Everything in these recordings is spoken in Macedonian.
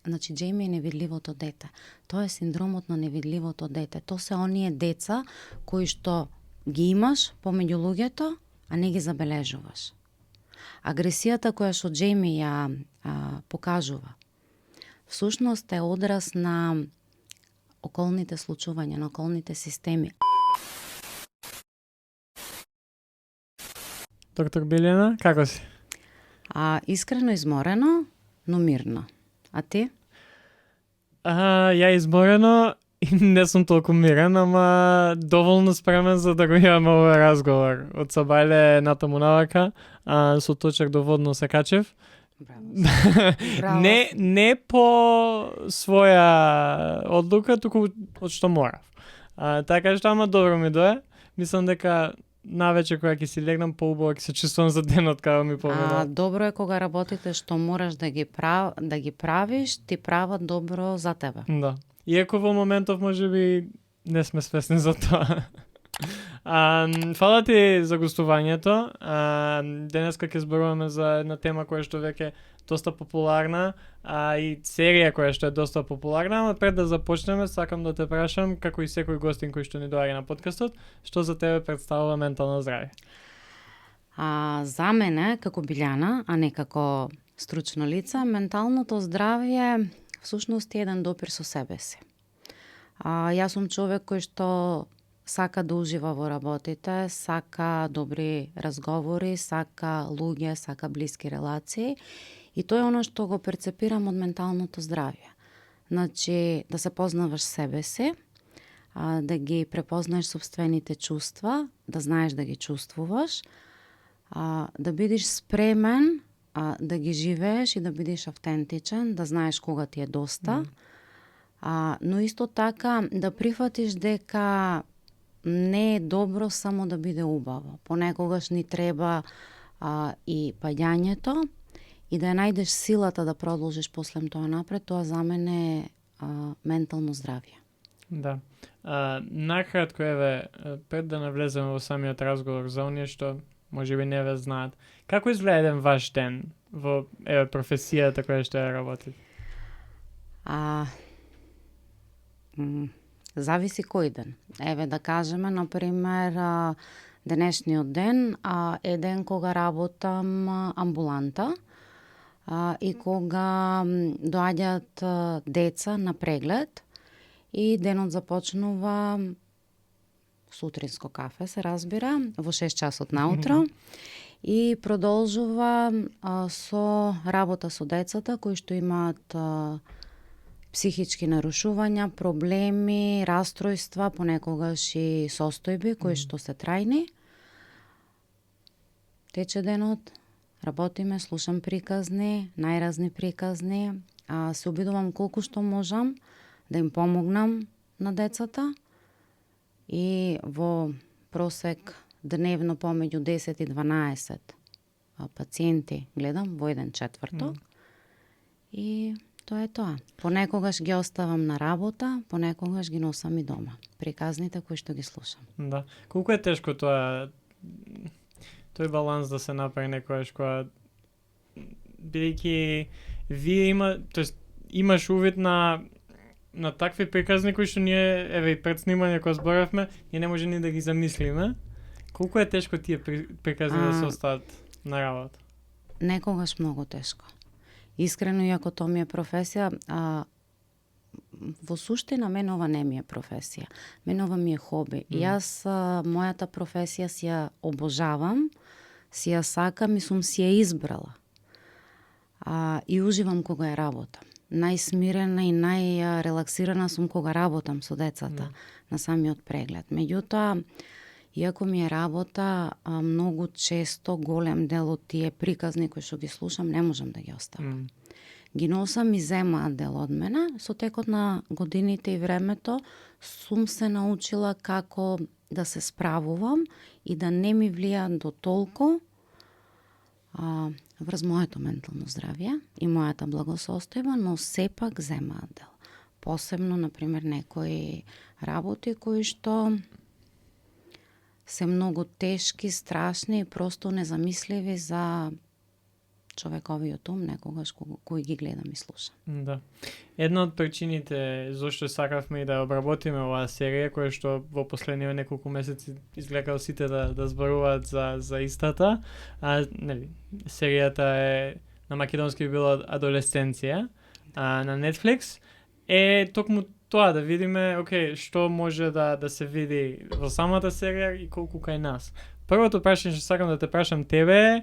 значи Джейми е невидливото дете. Тоа е синдромот на невидливото дете. Тоа се оние деца кои што ги имаш помеѓу луѓето, а не ги забележуваш. Агресијата која што Джейми ја покажува, всушност е одраз на околните случувања, на околните системи. Доктор Билјана, како си? Искрено изморено, но мирно. А ти? Ја изморено и не сум толку мирен, ама доволно спремен за да го имаме овој разговор. Од сабајле натаму навака, со точак до водно се качев. Браво. Не по своја одлука, туку од што морав. Така што ама добро ми дое. Мислам дека навече кога ќе си легнам поубаво ќе се чувствувам за денот кога ми помина. Добро е кога работите што мораш да ги правиш, ти прават добро за тебе. Да. Иако во моментов можеби не сме свесни за тоа. Фала ти за гостувањето. Денеска ќе зборуваме за една тема која што веќе доста популарна, и серија која што е доста популарна, ама пред да започнеме, сакам да те прашам, како и секој гостин кој што ни доаѓа на подкастот, што за тебе представува ментално здравје? За мене, како Билјана, а не како стручно лице, менталното здравје всушност е еден допир со себе си. Јас сум човек кој што сака да ужива во работите, сака добри разговори, сака луѓе, сака блиски релации, и тоа е оно што го перцепирам од менталното здравје. Значи, да се познаваш себе си, да ги препознаеш собствените чувства, да знаеш да ги чувствуваш, да бидеш спремен да ги живееш и да бидеш автентичен, да знаеш кога ти е доста, но исто така да прифатиш дека не е добро само да биде убаво. Понекогаш ни треба и паѓањето, и да ја најдеш силата да продолжиш после тоа напред. Тоа за мене е ментално здравје. Да. Накратко, еве, пред да навлеземе во самиот разговор за оние што можеби не ве знаат, како изгледа еден ваш ден во професијата која што ја работите? Зависи кој ден. Еве да кажеме, например, денешниот ден е ден кога работам амбуланта и кога доаѓаат деца на преглед и денот започнува сутринско кафе, се разбира, во 6 часот наутро и продолжува со работа со децата кои што имаат психички нарушувања, проблеми, растројства, понекогаш и состојби кои што се трајни. Тече денот, работиме, слушам приказни, најразни приказни, се обидувам колку што можам да им помогнам на децата и во просек дневно помеѓу 10 и 12 пациенти гледам во еден четврток и тоа е тоа. Понекогаш ги оставам на работа, понекогаш ги носам и дома. Приказните кои што ги слушам. Да. Колку е тешко тоа, тој баланс да се направи некојаш кога бидејќи вие имаш увид на такви приказни кои што ние, еве и пред снимање кога зборавме, ние не може ни да ги замислиме. Колку е тешко тие приказни да се остават на работа? Некогаш многу тешко. Искрено, иако тоа ми е професија, во суштина мен ова не ми е професија. Мен ова ми е хоби. И јас мојата професија си ја обожавам, си ја сакам и сум си ја избрала. И уживам кога ја работам. Најсмирена и најрелаксирана сум кога работам со децата на самиот преглед. Меѓутоа, иако ми е работа, многу често голем дел од тие приказни кои што ги слушам не можам да ги оставам. Ги носам и земаат дел од мене. Со текот на годините и времето сум се научила како да се справувам и да не ми влијаат до толку врз моето ментално здравје и мојата благосостојба, но сепак земаат дел. Посебно, например, некои работи кои што се многу тешки, страшни и просто незамисливи за човековиот ум некогаш кој ги гледам и слушам. Да. една од причините зашто сакавме и да обработиме оваа серија, која што во последниве неколку месеци изгледа сите да зборуваат за истата, нели, серијата е на македонски била Адолесценција, на Netflix, е токму тоа да видиме, окей, што може да се види во самата серија и колку кај нас. Првото прашање што сакам да те прашам тебе е,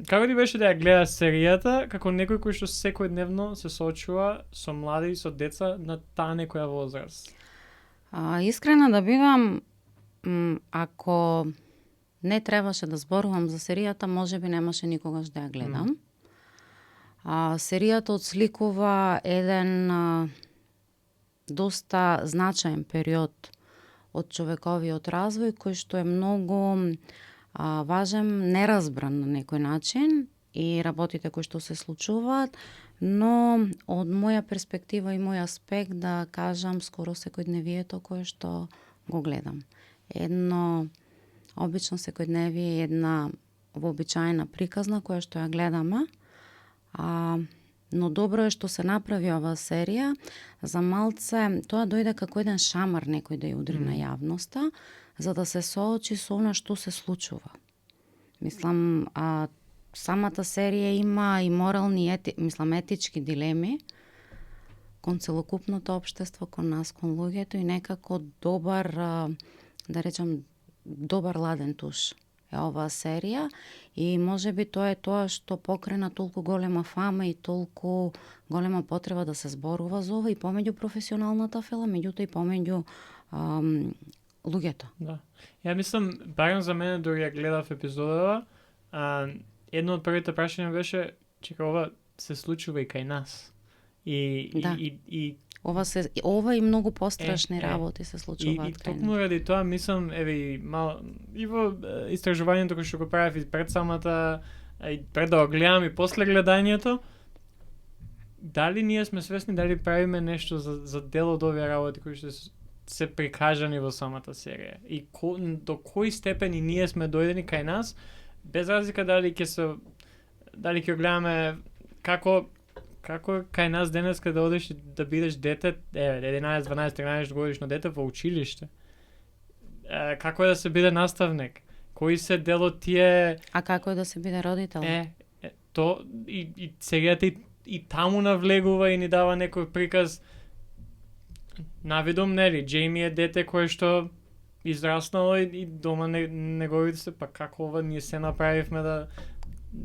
како ти беше да ја гледаш серијата како некој кој што секојдневно се соочува со млади и со деца на таа некоја возраст? Искрена да бидам, ако не требаше да зборувам за серијата, можеби немаше никогаш да ја гледам. Серијата отсликува еден доста значаен период од човековиот развој, кој што е многу важен, неразбран на некој начин и работите кои што се случуваат, но од моја перспектива и мој аспект да кажам скоро секојдневието кое што го гледам. Едно обично секојдневие, една вообичаена приказна која што ја гледаме, но добро е што се направи оваа серија, за малце тоа дојде како еден шамар некој да ја удри на јавноста, за да се соочи со она што се случува. Мислам, самата серија има и морални, етички дилеми кон целокупното општество, кон нас, кон луѓето и некако добар, да речам, добар ладен туш е оваа серија и можеби тоа е тоа што покрена толку голема фама и толку голема потреба да се зборува за ова и помеѓу професионалната фила, меѓутоа и помеѓу луѓето. Да. Ја мислам, барем за мене дори ја гледав епизодава, едно од првите прашања беше, чека, ова се случува и кај нас. И ова и многу пострашни работи се случуваат кај нас. И токму ради тоа мислам, еве и во истражувањето кој што го правев и пред самата, и пред да го гледам и после гледањето, дали ние сме свесни дали правиме нешто за дел од овие работи кои што се прикажани во самата серија и до кој степен и ние сме дојдени кај нас, без разлика дали ќе гледаме како кај нас денеска да одиш да бидеш дете, 11, 12, 13 годишно дете во училиште. Како е да се биде наставник? Кои се дел од тие... А како е да се биде родител? То и серијата и таму навлегува и ни дава некој приказ. Навидом, нели, Джейми е дете кое што израснало и дома неговите се, па како ова ние се направивме да...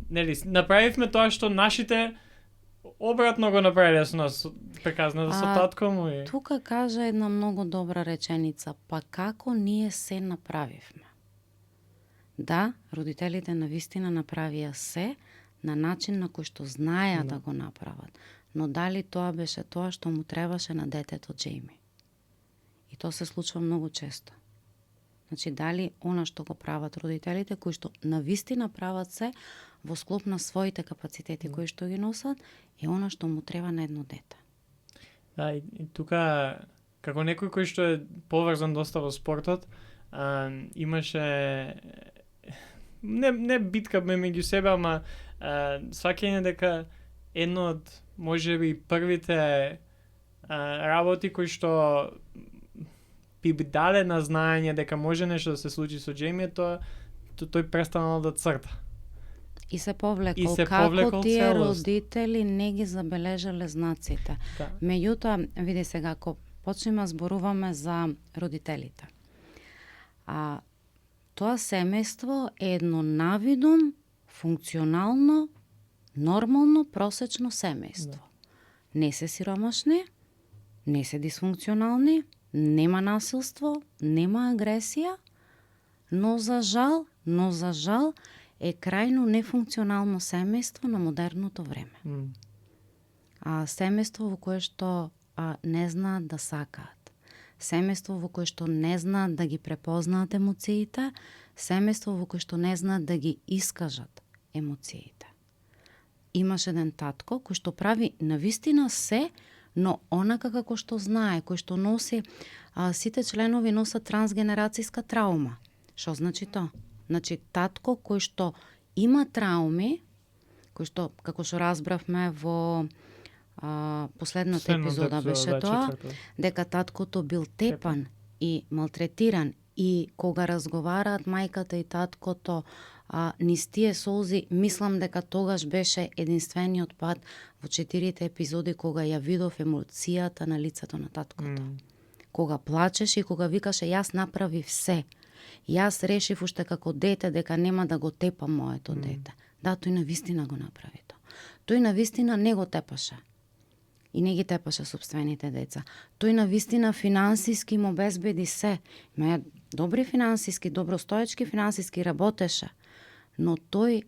Нели, направивме тоа што нашите обратно го направиле со нас, приказна со татко му и... Тука кажа една многу добра реченица, па како ние се направивме. Да, родителите навистина направија се на начин на кој што знаеа да го направат, но дали тоа беше тоа што му требаше на детето Джейми? И тоа се случува многу често. Значи, дали она што го прават родителите, кои што навистина прават се во склоп на своите капацитети кои што ги носат, е она што му треба на едно дете. Да, и тука, како некој кој што е поврзан доста во спортот, имаше не битка меѓу себе, ама сваќање дека едно од можеби првите работи кои што би дале на знаење дека може нешто да се случи со Джейми, тој престанал да црта. И се повлекол како тие родители не ги забележале знаците. Да. Меѓутоа, види сега, ако почнеме зборуваме за родителите. Тоа семејство е едно навидум, функционално, нормално, просечно семејство. Да. Не се сиромашни, не се дисфункционални, нема насилство, нема агресија, но за жал е крајно нефункционално семејство на модерното време. Семејство во кое што не знаат да сакаат. Семејство во кое што не знаат да ги препознаат емоциите, семејство во кое што не знаат да ги искажат емоциите. Имаш еден татко кој што прави навистина се, но онака како што знае, кој што носи, сите членови носат трансгенерацијска траума. Што значи тоа? Значи, татко кој што има трауми, кој што, како што разбравме во последната епизода беше тоа, дека таткото бил тепан и малтретиран, и кога разговараат мајката и таткото низ тие солзи, мислам дека тогаш беше единствениот пат во 4 епизоди кога ја видов емоцијата на лицето на таткото. Кога плачеше и кога викаше јас направив се. Јас решив уште како дете дека нема да го тепам моето дете. Да, тој навистина го направи тоа. Тој навистина не го тепаше. И не ги тепаше собствените деца. Тој навистина финансиски му обезбеди се. Имаја добри финансиски, добростоечки финансиски работеше. Но тој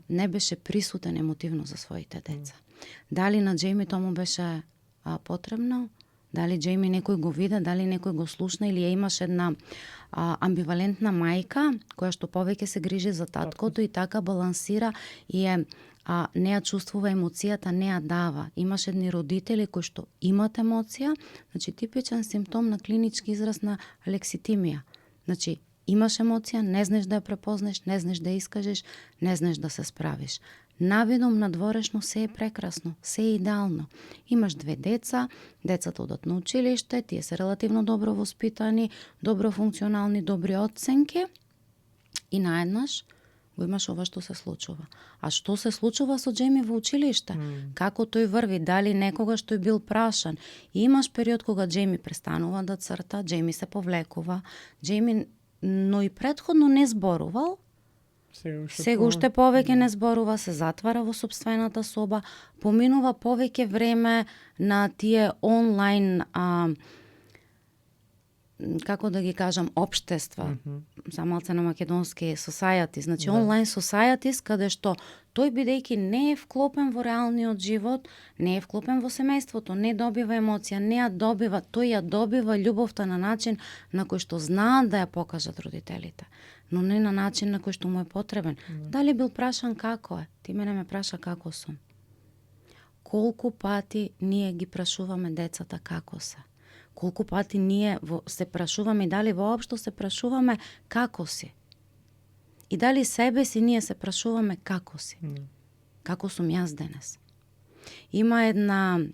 не беше присутен емотивно за своите деца. Дали на Џејми тоа му беше потребно? Дали Џејми некој го виде, дали некој го слушна, или ја имаше една амбивалентна мајка која што повеќе се грижи за таткото и така балансира и не ја чувствува емоцијата, не ја дава. Имаше едни родители кои што имат емоција, значи типичен симптом на клинички израз на алекситимија. Значи имаш емоција, не знаеш да ја препознеш, не знаеш да ја искажеш, не знаеш да се справиш. Навидом надворешно се е прекрасно, се е идеално. Имаш 2 деца, децата одат на училиште, тие се релативно добро воспитани, добро функционални, добри оценки и наеднаш го имаш ова што се случува. А што се случува со Џејми во училиште? Како тој врви? Дали некогаш тој бил прашан? И имаш период кога Џејми престанува да црта, Џејми се повлекува, Џејми, но и претходно не зборувал, сега уште повеќе не зборува, се затвара во сопствената соба, поминува повеќе време на тие онлайн, како да ги кажам, општества, самалце на македонски societies, значи онлайн societies, каде што тој бидејќи не е вклопен во реалниот живот, не е вклопен во семејството, не добива емоција, не ја добива, тој ја добива љубовта на начин на кој што знаат да ја покажат родителите, но не на начин на кој што му е потребен. Дали бил прашан како е? Ти мене ме праша како сум. Колку пати ние ги прашуваме децата како се? Колку пати ние се прашуваме и дали воопшто се прашуваме како си? И дали себе си ние се прашуваме како си? Како сум јас денес? Има една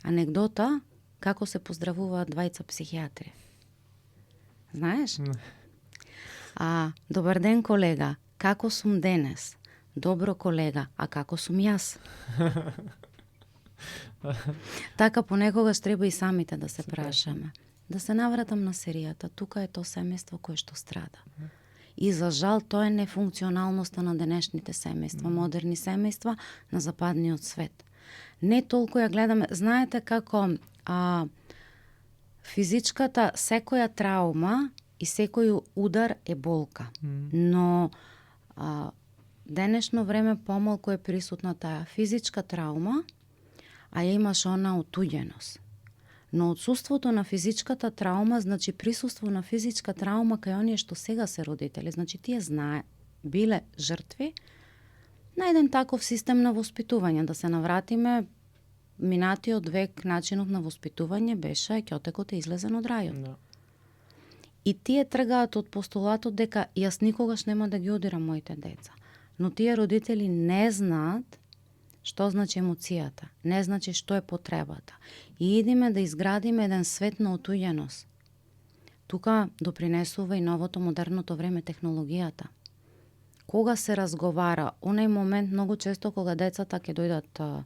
анегдота како се поздравуваат двајца психијатри. Знаеш? Добар ден, колега. Како сум денес? Добро, колега. А како сум јас? Така понекогаш треба и самите да се прашаме. Да се навратам на серијата. Тука е тоа семејство кое што страда. И за жал тоа е нефункционалноста на денешните семејства, модерни семејства на западниот свет. Не толку ја гледаме, знаете како физичката, секоја траума и секој удар е болка. Но денешно време помалку е присутна таа физичка траума, а ја имаш она отуѓеност. Но отсуството на физичката траума значи присуство на физичка траума кај оние што сега се родители. Значи тие биле жртви на еден таков систем на воспитување. Да се навратиме, минатиот век начинот на воспитување беше ќотекот е излезен од рајот. И тие тргаат од постулатот дека јас никогаш нема да ги одирам моите деца. Но тие родители не знаат што значи емоцијата, не значи што е потребата. И идеме да изградиме еден свет на отуѓеност. Тука допринесува и новото модерното време технологијата. Кога се разговара, онај момент многу често кога децата ќе дојдат,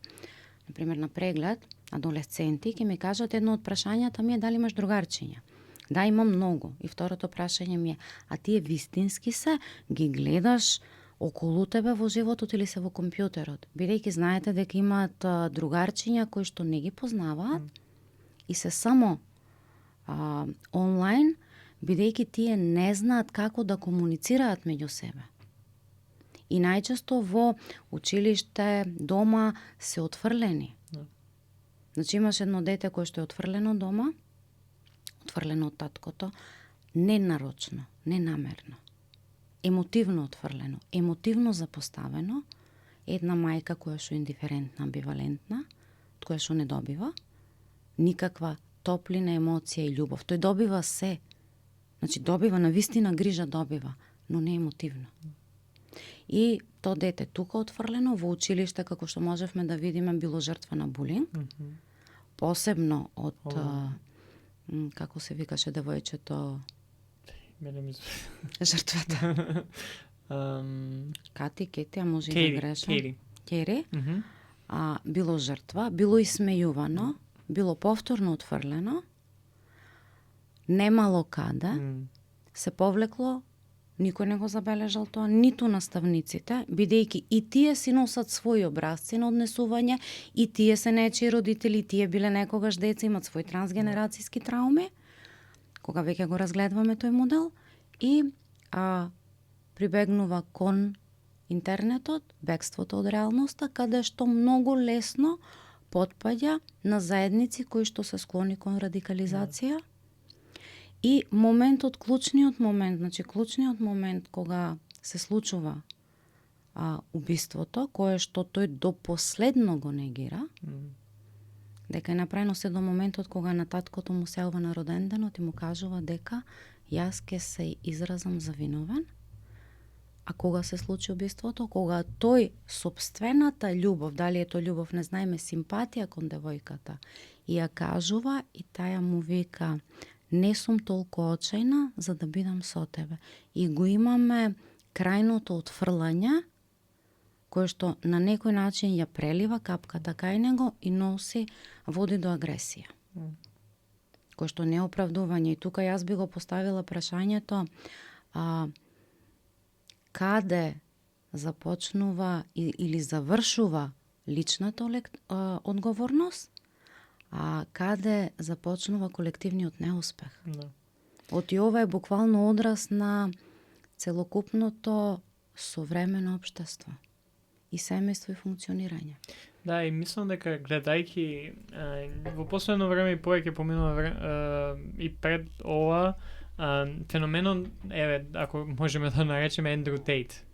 например, на преглед, адолесценти, ќе ми кажат едно од прашањата ми е дали имаш другарчиња. Да, имам многу. И второто прашање ми е, а тие вистински се ги гледаш околу тебе во животот или се во компјутерот? Бидејќи знаете дека имаат другарчиња кои што не ги познаваат и се само онлайн, бидејќи тие не знаат како да комуницираат меѓу себе. И најчесто во училиште, дома се отфрлени. Значи имаш едно дете кое што е отфрлено дома, отфрлено од таткото, ненарочно, ненамерно. Емотивно отфрлено, емотивно запоставено, една мајка која што е индиферентна, амбивалентна, која што не добива никаква топлина, емоција и љубов. Тој добива се. Значи добива, навистина грижа добива, но не емотивно. И то дете тука отфрлено во училиште, како што можевме да видиме, било жртва на булинг, посебно од како се викаше девојчето жртвата. Кети, а може и да грешам. Кери. Било жртва, било исмејувано, било повторно отфрлено, немало каде, се повлекло, никој не го забележал тоа, ниту наставниците, бидејќи и тие си носат своји образци на однесување, и тие се нечии родители, тие биле некогаш деца, имат своји трансгенерацијски трауми, кога веќе го разгледваме тој модел, и прибегнува кон интернетот, бегството од реалноста, каде што многу лесно потпаѓа на заедници кои што се склони кон радикализација. И клучниот момент кога се случува убиството, кое што тој до последно го негира, дека е направено се до моментот кога на таткото му се јавува на роденденот и му кажува дека јас ке се изразам завиновен. А кога се случи убиството? Кога тој сопствената љубов, дали е тоа љубов, не знаеме, симпатија кон девојката, и ја кажува, и таја му вика: не сум толку очајна за да бидам со тебе. И го имаме крајното отфрлање, кое што на некој начин ја прелива капката кај него и води до агресија. Кој што не е оправдување. И тука јас би го поставила прашањето, каде започнува или завршува личната одговорност, а каде започнува колективниот неуспех. Оти ова е буквално одраз на целокупното современо општество и семејство и функционирање. Да, и мислам дека гледајќи во последно време и повеќе поминува и пред ова, феноменон, ако можеме да наречеме Ендрю Тейт,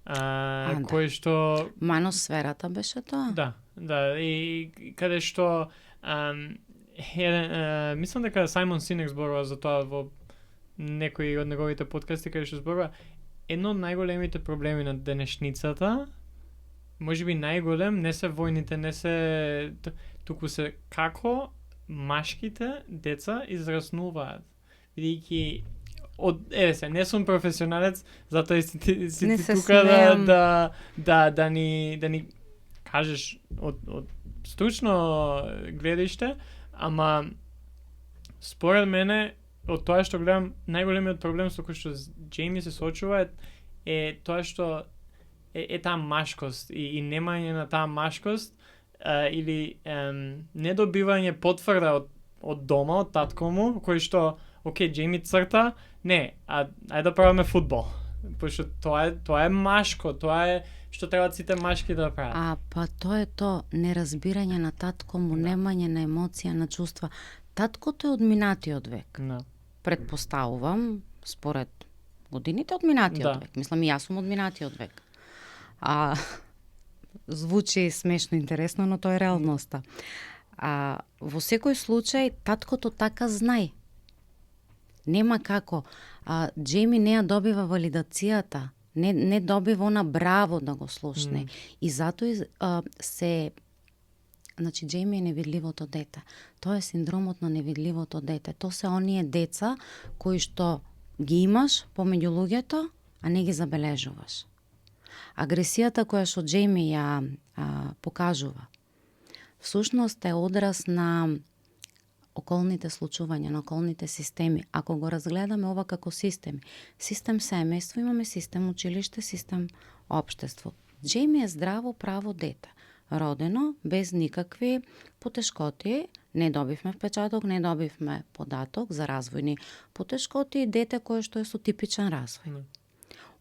кој што... Маносферата беше тоа? Да, и каде што мислам дека Сајмон Синек зборува за тоа во некои од неговите подкасти, каде што зборува едно од најголемите проблеми на денешницата, можеби најголем, не се војните, не се, туку се како машките деца израснуваат. Бидејќи не сум професионалец, затоа си тука да ни кажеш од стручно гледиште, ама според мене од тоа што гледам, најголемиот проблем со кој што Џејми се соочува е тоа што е таа машкост и немање на таа машкост или недобивање потврда од дома, од татко му, кој што Џејми црта, ајде да правиме фудбал. Пошто тоа е машко, тоа е што треба сите машки да прават. Па тоа е неразбирање на татко му, немање на емоција, на чувства. Таткото е од минатиот век. Предпоставувам, според годините од минатиот век. Мислам, и јас сум од минатиот век. Звучи смешно интересно, но тоа е реалноста. Во секој случај, таткото така знај. Нема како. Џејми не ја добива валидацијата, не добива она браво да го слушне. И затоа Значи, Џејми е невидливото дете. Тоа е синдромот на невидливото дете. Тоа се оние деца кои што ги имаш помеѓу луѓето, а не ги забележуваш. Агресијата која што Џејми ја покажува, всушност е одраз на околните случувања, на околните системи. Ако го разгледаме ова како системи, систем семејство, имаме систем училиште, систем општество. Џејми е здраво право дете. Родено, без никакви потешкоти, не добивме впечаток, не добивме податок за развојни потешкоти, дете кое што е со типичен развој.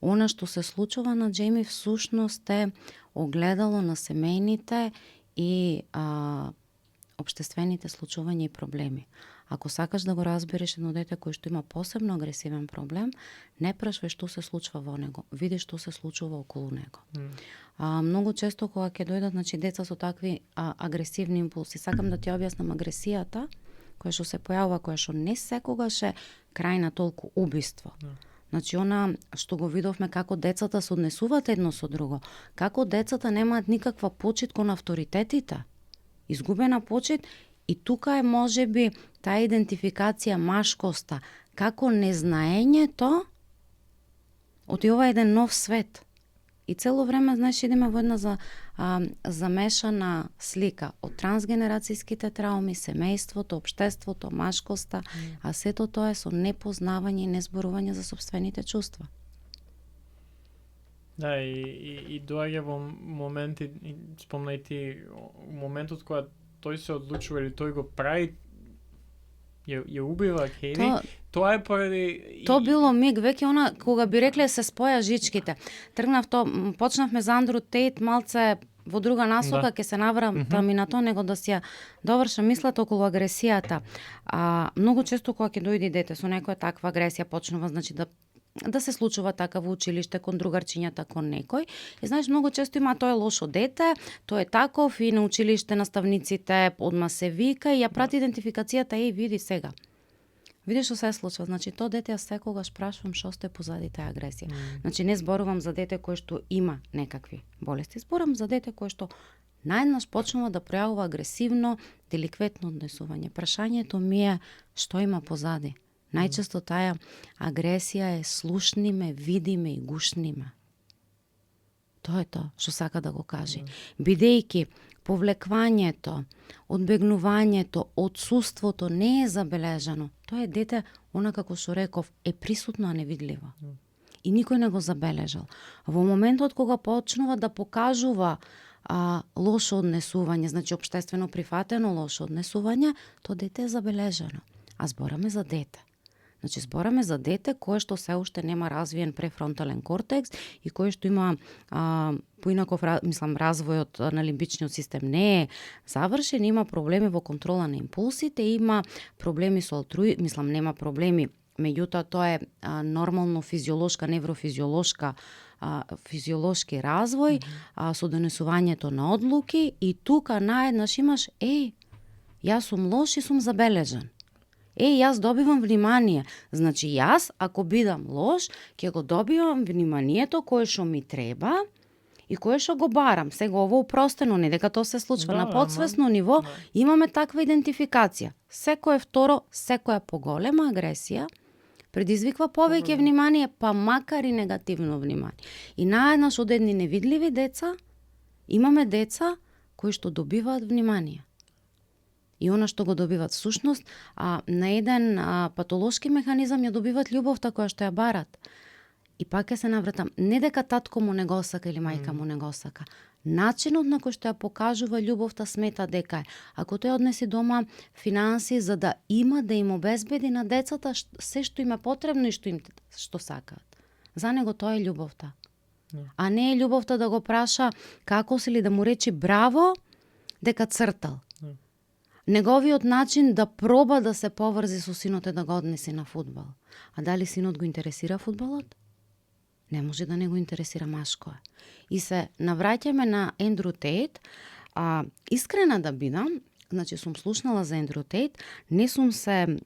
Она што се случува на Џејми всушност е огледало на семејните и општествените случувања и проблеми. Ако сакаш да го разбереш едно дете кој што има посебно агресивен проблем, не прашвај што се случува во него, види што се случува околу него. Многу често кога ќе дојдат, значи, деца со такви агресивни импулси, сакам да ти објаснам агресијата која што се појавува, која што не секогаш е крај на толку убиство, Значи, она што го видовме како децата се однесуваат едно со друго, како децата немаат никаква почит кон авторитетите, изгубена почит, и тука е можеби таа идентификација машкоста, како незнаењето отива еден нов свет. И цело време, знаеш, идеме во една замешана слика од трансгенерацијските трауми, семејството, општеството, машкоста, а сето тоа е со непознавање и незборување за сопствените чувства. Да, и доаѓа во моменти, спомнај ти, моментот кога тој се одлучува или тој го прави, ја убива Кейди, тоа е поради... Тоа било миг, веќе она, кога би рекле се споја жичките. Тргнав почнавме за Андрю Тейт малце во друга насока, ќе се навратам и на тоа, него да си ја довршам мислата околу агресијата. Многу често кога ќе дојде дете со некоја таква агресија, почнува, значи да се случува така во училиште, кон другарчињата, кон некој. И знаеш, многу често има тоа е лошо дете, тоа е таков, и на училиште наставниците одма се вика и ја прати идентификацијата, види сега. Видиш што се случува, значи тоа дете ја секогаш прашувам што сте позади таа агресија. Значи не зборувам за дете кој што има некакви болести, зборувам за дете кој што најнаш почнува да пројавува агресивно, деликветно однесување. Прашањето ми е што има позади. Најчесто таа агресија е слушниме, видиме и гушниме. Тоа е тоа што сака да го каже. Бидејќи повлеквањето, одбегнувањето, отсуството не е забележано. Тоа е дете, она како што реков, е присутно, а невидливо. И никој не го забележал. Во моментот кога почнува да покажува лошо однесување, значи општествено прифатено лошо однесување, тоа дете е забележано. А збораме за дете. Значи, збораме за дете кое што се уште нема развиен префронтален кортекс и кое што има поинаков, развојот на лимбичниот систем не е завршен, има проблеми во контрола на импулсите, има проблеми со нема проблеми, меѓутоа тоа е нормално физиолошка, неврофизиолошка физиолошки развој со донесувањето на одлуки, и тука наеднаш имаш јас сум лош и сум забележан. Јас добивам внимание. Значи, јас, ако бидам лош, ќе го добивам вниманието кое што ми треба и кое што го барам. Сега ово упростено, не дека тоа се случва. На подсвесно ниво имаме таква идентификација. Секој второ, секоја поголема агресија предизвиква повеќе внимание, па макар и негативно внимание. И наеднаш од едни невидливи деца, имаме деца кои што добиваат внимание. И она што го добиват всушност, на еден патолошки механизам ја добиват љубовта која што ја барат. И пак ќе се навратам, не дека татко му не го сака или мајка му не го сака. Начинот на кој што ја покажува љубовта смета дека е. Ако тој однеси дома финанси за да има, да им обезбеди на децата се што им е потребно и што сакаат. За него тоа е љубовта. А не е љубовта да го праша како си или да му речи браво дека цртал. Неговиот начин да проба да се поврзи со синот е да го однеси на фудбал. А дали синот го интересира фудбалот? Не може да не го интересира, машко е. И се навраќаме на Ендрю Тейт. Искрена да бидам, значи сум слушнала за Ендрю Тейт, не сум се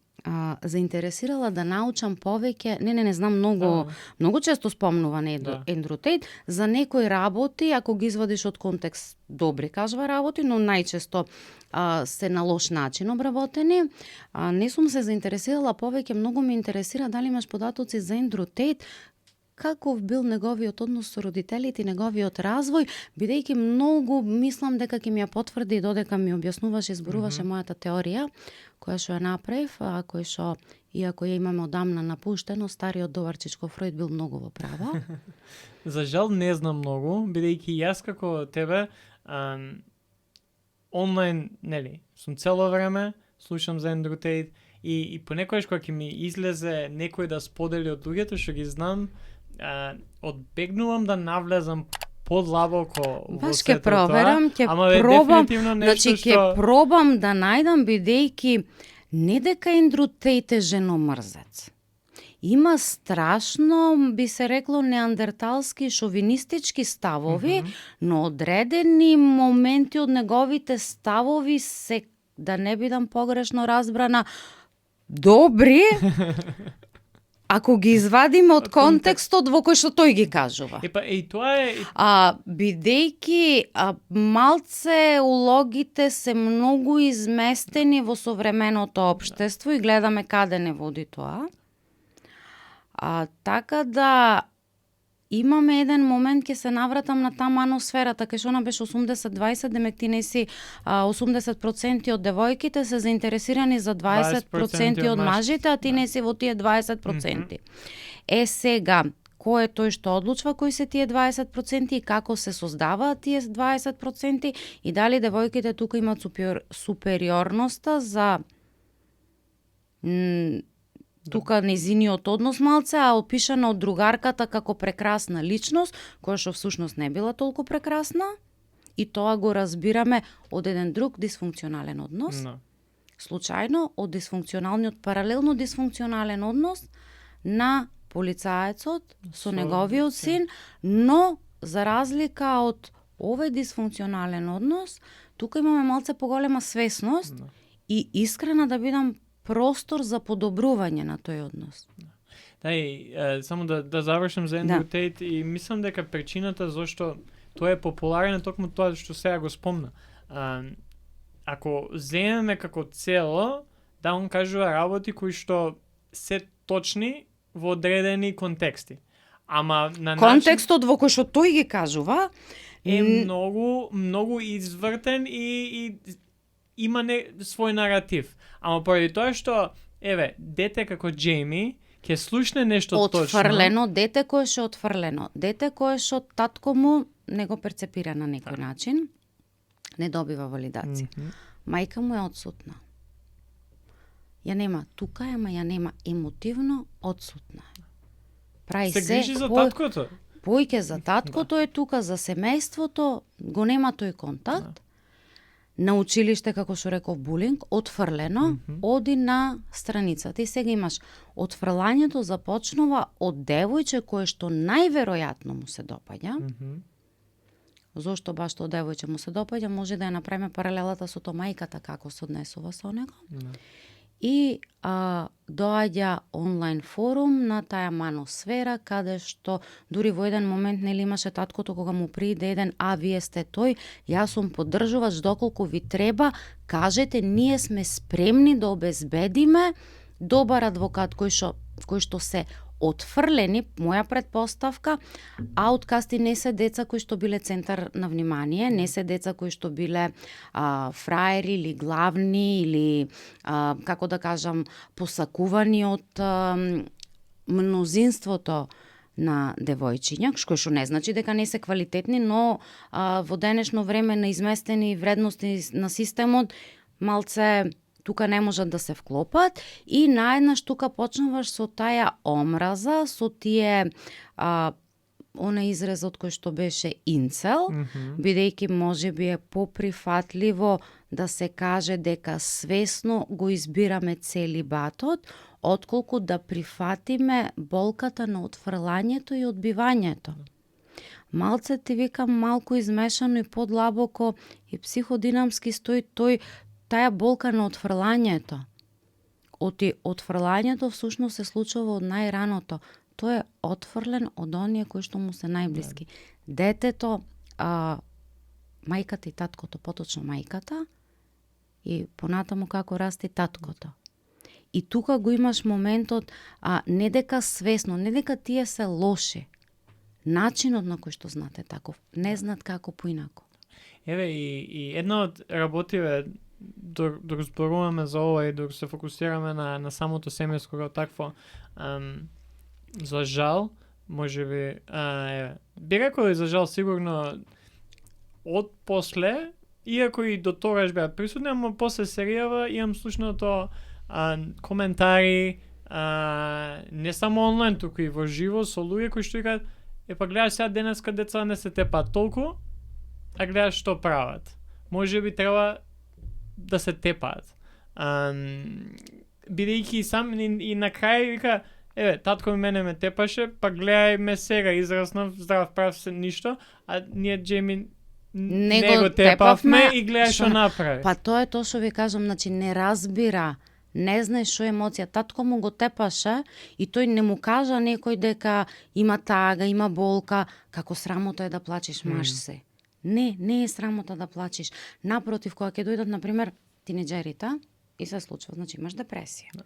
заинтересирала да научам повеќе, не знам многу често спомнува на Ендрю Тейт за некои работи, ако ги извадиш од контекст, добри кажува работи, но најчесто се на лош начин обработени. Не сум се заинтересирала повеќе, многу ме интересира дали имаш податоци за Ендрю Тейт, каков бил неговиот однос со родителите и неговиот развој, бидејќи многу мислам дека ќе ми ја потврди додека ми објаснуваше и зборуваше мојата теорија, која што ја направив, кој што, иако ја имаме одамна напуштено, стариот Доварчичко Фројд бил многу во права. За жал не знам многу, бидејќи јас како тебе онлайн, сум цело време, слушам за Ендрю Тейт и понекогаш кога ќе ми излезе некој да сподели од луѓето што ги знам, одбегнувам да навлезам подлабоко во сето тоа. Проверам, ќе пробам да најдам, бидејќи не дека Ендрю Тейт е женомрзец. Има страшно, би се рекло, неандерталски, шовинистички ставови, но одредени моменти од неговите ставови се, да не бидам погрешно разбрана, добри, Ако ги извадиме од контекстот во кој што тој ги кажува. И тоа е... Бидејќи малце улогите се многу изместени во современото општество и гледаме каде не води тоа. Така да имаме еден момент, ќе се навратам на таа маносферата, кај што она беше 80-20, демек ти не си 80% од девојките се заинтересирани за 20% од мажите, а ти не си во тие 20%. Сега, кој е тој што одлучва кои се тие 20% и како се создаваат тие 20% и дали девојките тука имаат супериорноста за тука незиниот однос малце, а опишана од другарката како прекрасна личност, која што всушност не била толку прекрасна, и тоа го разбираме од еден друг дисфункционален однос. Случајно од дисфункционалниот, паралелно дисфункционален однос на полицаецот со неговиот син, но за разлика од овој дисфункционален однос, тука имаме малце поголема свесност и искрена да бидам простор за подобрување на тој однос. Да, и само да завршам за Ендрю Тейт, и мислам дека причината зашто тоа е популарен е токму тоа што сега го спомна. Ако земеме како цело, да, он кажува работи кои што се точни во одредени контексти. Ама на контекстот во кој што тој ги кажува е многу извртен и има свој наратив. Ама поради тоа што, дете како Джейми ќе слушне нешто отфрлено, дете кое што отфрлено, дете кое што татко му не го перцепира на некој начин, не добива валидација. Мајка му е отсутна. Ја нема тука, ама ја нема емотивно отсутна. Прави се грижи за таткото. Поиќе за таткото е тука, за семејството, го нема тој контакт. На училиште, како што реков, булинг, отфрлено, оди на страницата. И сега имаш, отфрлањето започнува од девојче кое што најверојатно му се допаѓа. Зошто баш тоа девојче му се допаѓа, може да ја направиме паралелата со тоа мајката како се однесува со него. И доаѓа онлайн форум на таа маносфера, каде што дури во еден момент нели имаше таткото кога му приде еден, вие сте тој, јас сум поддржувач доколку ви треба, кажете, ние сме спремни да обезбедиме добар адвокат кој што се отфрлени, моја предпоставка, ауткасти не се деца кои што биле центар на внимание, не се деца кои што биле фраери или главни или, како да кажам, посакувани од мнозинството на девојчиња, кој што не значи дека не се квалитетни, но во денешно време на изместени вредности на системот, малце тука не можат да се вклопат и наеднаш тука почнуваш со таа омраза, со тие оној изразот кој што беше инцел, бидејќи можеби е поприфатливо да се каже дека свесно го избираме целибатот, отколку да прифатиме болката на отфрлањето и одбивањето. Малце ти викам малку измешано и подлабоко и психодинамски стои таа болка на отфрлањето. Отфрлањето всушност се случува од најраното. Тој е отфрлен од оние кои што му се најблиски. Детето, мајката и таткото, поточно мајката, и понатаму како расти таткото. И тука го имаш моментот, не дека свесно, не дека тие се лоши. Начинот на кој што знате таков, не знаат како поинако. И една од работиве, док зборуваме за ова и док се фокусираме на самото семејство како такво, за жал, можеби, би рекол и за жал сигурно од после, иако и до тогаш беа присутни, ама после серијава имам слушнато коментари, не само онлайн, туку и во живо, со луѓе кои што викаат, па гледаш сега денеска деца не се тепаат толку, а гледаш што прават. Можеби треба да се тепаат. Бидејќи сам и на крај вика, татко ми мене ме тепаше, па гледај ме сега, израснав, здрав, прав се ништо, а ние Джейми не го тепавме и гледај што направи. Па тоа е тоа што ви кажам, значи не разбира не знаеш што е емоција. Татко му го тепаше и тој не му кажа некој дека има тага, има болка, како срамота е да плачеш, маш се. Не е срамота да плачеш. Напротив, кога ќе дојдат, например, тинеџерите и се случува, значи имаш депресија.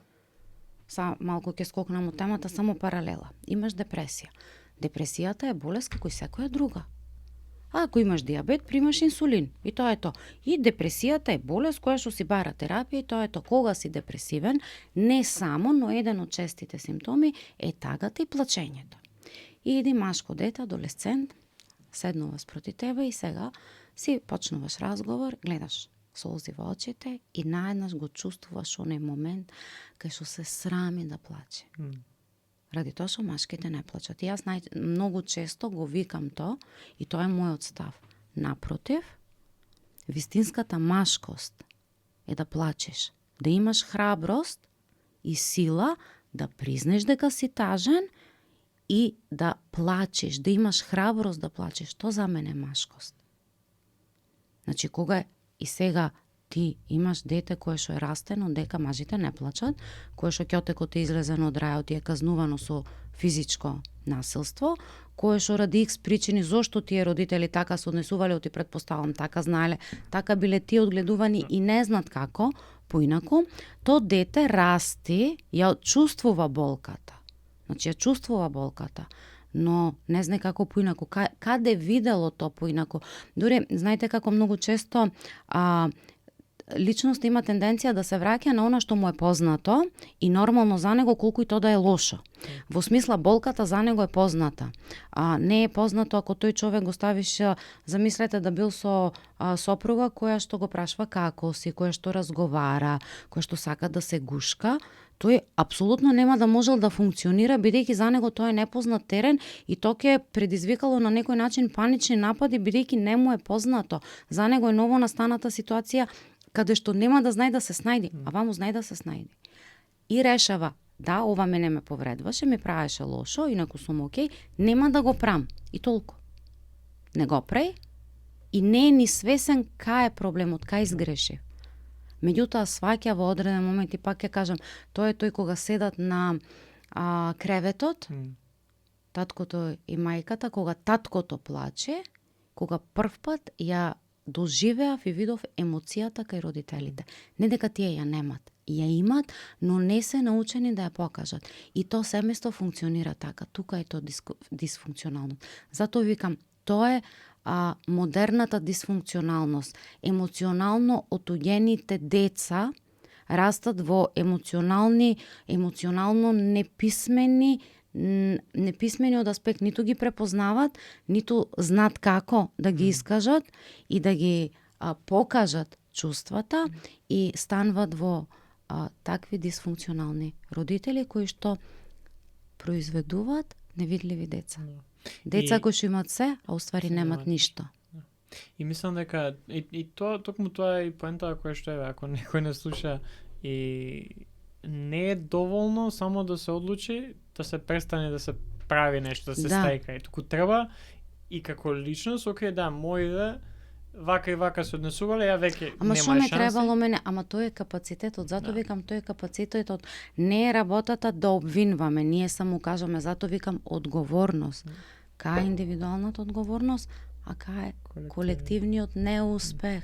Са малку ќе скокнам од темата, само паралела. Имаш депресија. Депресијата е болест како и секоја друга. А ако имаш диабет, примаш инсулин и тоа е тоа. И депресијата е болест која што си бара терапија и тоа е тоа. Кога си депресивен, не само, но еден од честите симптоми е тагата и плачењето. И иди машко дете, адолесцент, седнува спроти тебе и сега си почнуваш разговор, гледаш солзи во очите и наеднаш го чувствуваш оној момент кај што се срами да плаче. Ради тоа што машките не плачат. И јас многу често го викам тоа и тоа е мојот став. Напротив, вистинската машкост е да плачеш, да имаш храброст и сила да признеш дека си тажен и да плачеш, да имаш храброст да плачеш. Тоа за мене е машкост. Значи, кога и сега ти имаш дете кое што е растено дека мажите не плачат, кое што ќотекот е излезено од рајот и е казнувано со физичко насилство, кое што ради икс причини зошто тие родители така се однесувале, оти претпоставам така знаеле, така биле тие одгледувани и не знаат како, поинаку, то дете расти, ја чувствува болката. Значи ја чувствува болката, но не знае како поинаку, каде видело то поинаку. Дури, знаете како многу често личноста има тенденција да се враќа на она што му е познато и нормално за него колку и тоа да е лошо. Во смисла болката за него е позната. Не е познато ако тој човек го ставиш, замислете да бил со сопруга која што го прашва како си, која што разговара, која што сака да се гушка, тој апсолутно нема да можел да функционира бидејќи за него тоа е непознат терен и тоа ќе предизвикало на некој начин панични напади бидејќи не му е познато. За него е ново настаната ситуација каде што нема да знае да се снајди, а ваму знае да се снајди. И решава, да, ова мене ме повредваше, ми правеше лошо, инаку сум окей, нема да го прам. И толку. Не го прави и не е ни свесен кај е проблемот, кај изгреши. Меѓутоа, сваќа во одреден момент и пак ќе кажам, тоа е тој кога седат на креветот, таткото и мајката, кога таткото плаче, кога првпат ја доживеав и видов емоцијата кај родителите. Не дека тие ја немат, ја имат, но не се научени да ја покажат. И то семејство функционира така, тука е тоа дисфункционално. Затоа викам, тоа е модерната дисфункционалност. Емоционално отуѓените деца растат во емоционално неписмени од аспект, ниту ги препознават, ниту знаат како да ги искажат и да ги покажат чувствата и станват во такви дисфункционални родители кои што произведуваат невидливи деца. Деца кои што имат се, а уствари немат ништо. И мислам дека и тоа токму тоа е и поентава која што е, ако некој не слуша и не е доволно само да се одлучи да се престане да се прави нешто, да се стајка. И туку треба и како личност, окей, да, моите вака и вака се однесувале, ја веќе нема шанси. Ама што ме требало мене? Ама тој е капацитетот, затоа викам тој е капацитетот. Не е работата да обвинваме, ние само кажаме, затоа викам одговорност. Кај е индивидуалната одговорност, а кај е колективниот неуспех.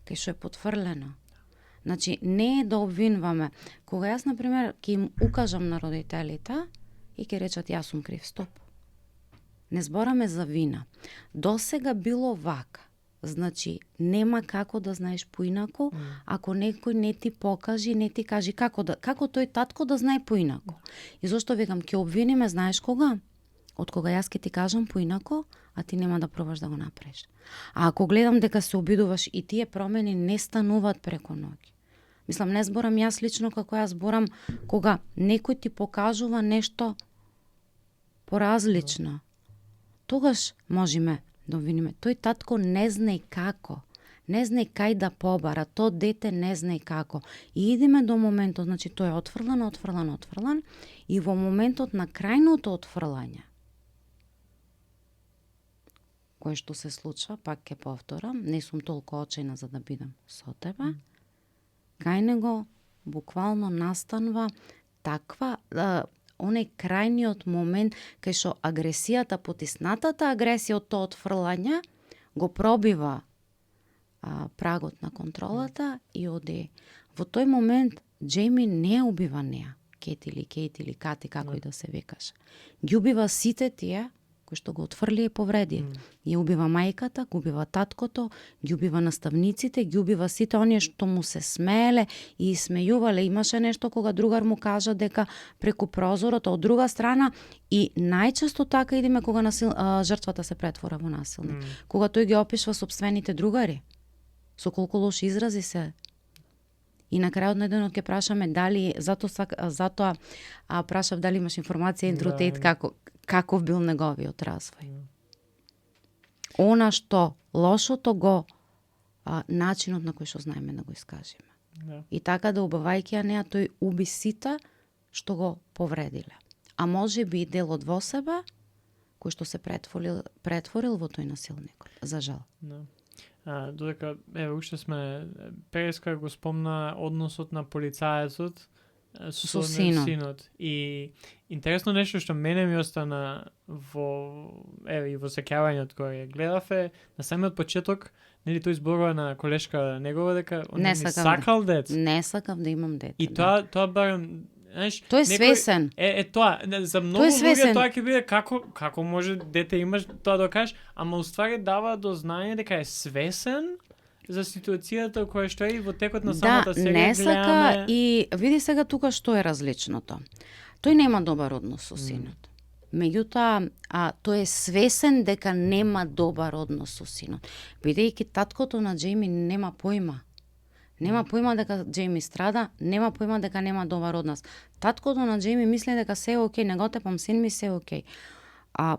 Кај што е потврлено. Значи, не е да обвинваме. Кога јас, например, ќе им укажам на родителите и ќе речат јас сум крив, стоп. Не збораме за вина. Досега било вака. Значи, нема како да знаеш поинаку, ако некој не ти покажи, не ти кажи како тој татко да знае поинаку. И зашто викам, ќе обвиниме, знаеш кога? Од кога јас ќе ти кажам поинаку, а ти нема да пробаш да го направиш. А ако гледам дека се обидуваш и тие промени не стануваат преко ноќ. Мислам, не зборам јас лично како јас зборам кога некој ти покажува нешто поразлично. Тогаш можеме да обвиниме. Тој татко не знае како. Не знае кај да побара. То дете не знае како. И идеме до моментот, значи тој е отфрлан. И во моментот на крајното отфрлање, кое што се случва, пак ќе повторам, не сум толку очајна за да бидам со тебе, кај него буквално настанува таква оној крајниот момент кај што агресијата, потиснатата агресија од тоа отфрлање го пробива прагот на контролата и оди. Во тој момент Џејми не убива неа, Кет или Кати, како и да се викаше. Ги убива сите тие кои што го отфрли и повреди. Ја убива мајката, го убива таткото, ги убива наставниците, ги убива сите оние што му се смееле и смејувале. Имаше нешто кога другар му кажа дека преку прозорот, од друга страна, и најчесто така идеме кога жртвата се претвора во насилник. Кога тој ги опишува сопствените другари, со колку лоши изрази се. И на крајот на денот ќе прашаме дали, затоа прашав дали имаш информација интротејт каков бил неговиот развој. Она што лошото го начинот на кој што знаеме да го искажеме. И така да убавајќи ја неа, тој уби сите што го повредиле. А може би делот во себе кој што се претворил во тој насилник. За жал. Додека, уште сме, Переска го спомна односот на полицаецот со синот. И интересно нешто што мене ми остана во сеќавањето кое гледаве на самиот почеток, нели тој зборува на колешка негова дека он не сакал дете. Не сакав да имам дете. И тоа барем, знаеш, тој е свесен. Тоа, за многу луѓе тоа ќе биде како може дете имаш тоа да кажеш, ама уствари дава до знање дека е свесен за ситуацијата која што е и во текот на самата сега не сака и види сега тука што е различното. Тој нема добар однос со синот. Меѓутоа, тој е свесен дека нема добар однос со синот. Бидејќи таткото на Џејми нема појма. Нема појма дека Џејми страда, нема појма дека нема добар однос. Таткото на Џејми мисли дека се е окей, не го тепам син ми, се е окей.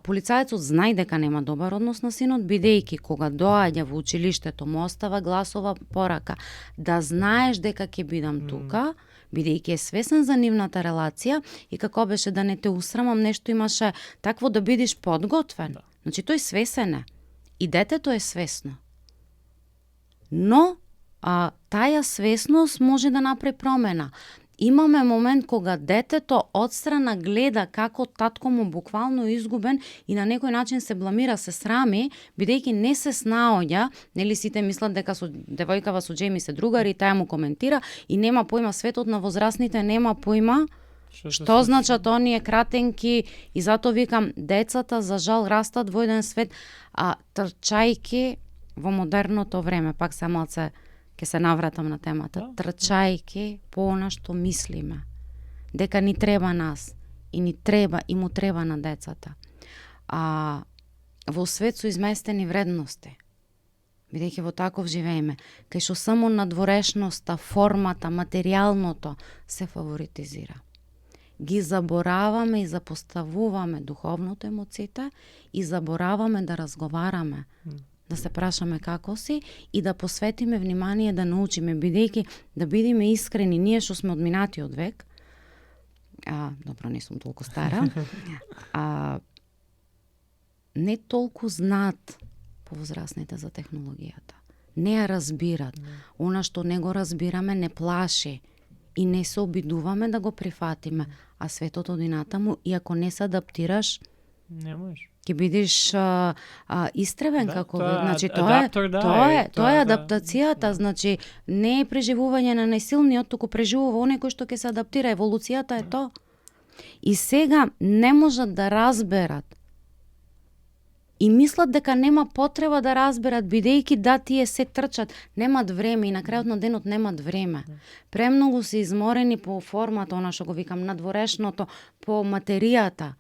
Полицаецот знај дека нема добар однос на синот, бидејќи кога доаѓа во училиштето му остава гласова порака да знаеш дека ќе бидам тука, бидејќи е свесен за нивната релација и како беше да не те усрамам, нешто имаше такво да бидиш подготвен. Значи тој свесен е. И детето е свесно. Но таа свесност може да направи промена. Имаме момент кога детето одстрана гледа како татко му буквално изгубен и на некој начин се бламира, се срами, бидејќи не се снаоѓа, нели сите мислат дека со девојкава со Џејми се другари, таа му коментира и нема појма, светот на возрастните нема појма што значат оние кратенки, и затоа викам, децата за жал растат во еден свет, трчајки во модерното време, пак се малце ќе се навратам на темата, трчајки по она што мислиме, дека ни треба нас, и ни треба, и му треба на децата. Во свет со изместени вредности, бидејќи во таков живееме, кај што само надворешноста, формата, материјалното се фаворитизира. Ги забораваме и запоставуваме духовното, емоциите, и забораваме да разговараме, да се прашаме како си и да посветиме внимание да научиме, бидејќи да бидеме искрени, ние што сме од минатиот век, добро, не сум толку стара, не толку знаат повозрастните за технологијата. Не ја разбират. Она што не го разбираме не плаши и не се обидуваме да го прифатиме, а светот оди натаму и ако не се адаптираш, не можеш. Ќе бидеш истребен како значи тоа е адаптацијата, значи не е преживување на најсилниот, туку преживува оној кој што ќе се адаптира, еволуцијата е тоа. И сега не можат да разберат и мислат дека нема потреба да разберат, бидејќи тие се трчат, немат време и на крајот на денот немат време. Премногу се изморени по формата, она што го викам надворешното, по материјата.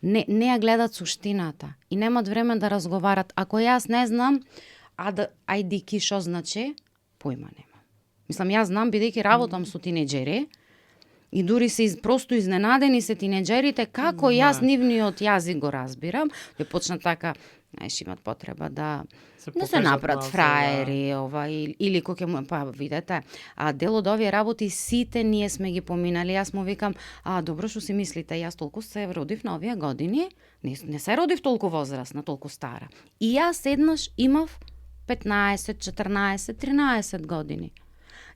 Не ја гледат суштината и немат време да разговарат. Ако јас не знам, ајдики што значи, појма немам. Мислам, јас знам, бидејќи работам со тинеџери и дури се просто изненадени се тинеџерите како јас нивниот јазик го разбирам. Ја почна така, знаеш, имат потреба да се направат фраери, или кој ќе му, видете, дел од овие работи сите ние сме ги поминали. Јас му викам, добро што си мислите, јас толку се родив на овие години, не се родив толку возрастна, толку стара. И јас еднаш имав 15, 14, 13 години.